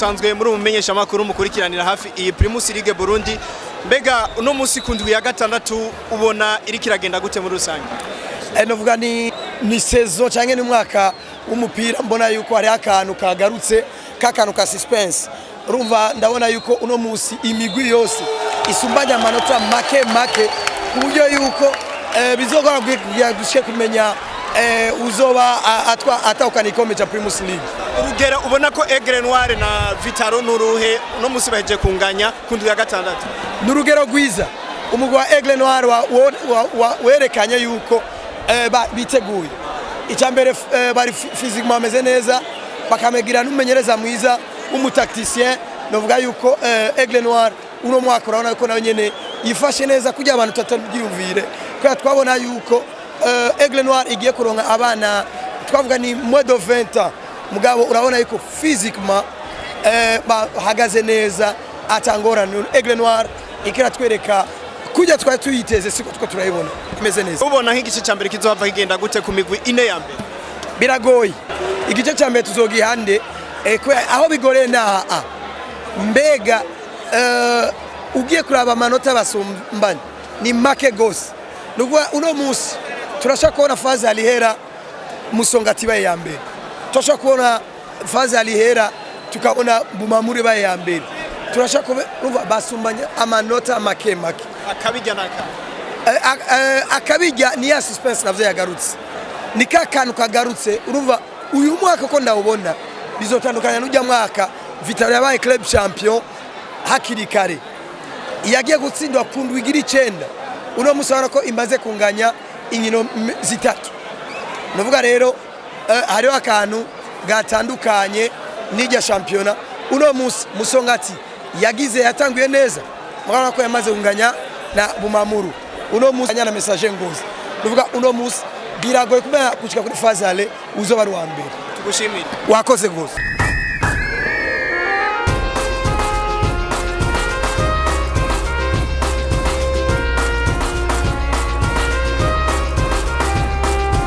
Musanzwe muri umumenyesha makuru mukurikiranira hafi iyi Primus League Burundi. Mbega uno munsi ku ndwi ya gatandatu ubona iriko iragenda gute muri rusange? Novuga ni saison canke ni umwaka w'umupira mbona yuko hari akantu kagarutse, kakantu ka suspense. Urumva, ndabona yuko uno munsi imigwi yose isumbanya amanota make make, ku buryo yuko bizogora kugira dushike kumenya uzoba atahukana igikombe ca Primus League. Urugero ubona ko Aigle Noir na Vital'O nuruhe? Uno munsi bahejeje kunganya ku ndwi ya gatandatu. Ni urugero rwiza. Umugwi wa Aigle Noir werekanye yuko biteguye. Icya mbere, bari physiquement bameze neza, bakamegira n'umumenyereza mwiza w'umu tacticien. Novuga yuko Aigle Noir uno mwaka urabona yuko nayo nyene yifashe neza, kugira abantu tutabyiyumvire, kubera twabona yuko Aigle Noir igiye kuronka abana, twavuga ni moins de 20 ans, mugabo urabona yuko physiquement bahagaze neza, atangorane. Aigle Noir ikiratwereka kujya twari tuyiteze, siko tuko turayibona imeze neza. Ubona nk'igice ca mbere kizohava kigenda gute ku migwi ine ya mbere? Biragoye. Igice cya mbere tuzogihande, kubera aho bigoreye naha. Mbega ugiye kuraba amanota basumbanye ni make gose. Ni ukuvuga uno munsi turashaka kubona phase aller Musongati ibaye ya mbere, turashaka kubona phase aller tukabona Bumamuru ibaye ya mbere, turashaka kubona. Urumva basumbanye amanota make make. Akabijya naka? Akabijya ni ya suspense navyo yagarutse, ni ka kantu kagarutse. Urumva uyu mwaka ko ndawubona bizotandukanya n'ujya mwaka Vital'O yabaye club champion hakiri kare, yagiye gutsindwa ku ndwi igira icenda. Uno munsi urabona ko imaze kunganya inkino zitatu. Nuvuga rero hariho akantu gatandukanye n'irya shampiyona. Uno munsi Musongati yagize, yatanguye neza, murabona ko yamaze kunganya na Bumamuru, uno munsi na Messager Ngozi. Nuvuga uno munsi biragoye kumenya gushika kuri phase aller uzoba ari uwa mbere. Tugushimire. Wakoze gose.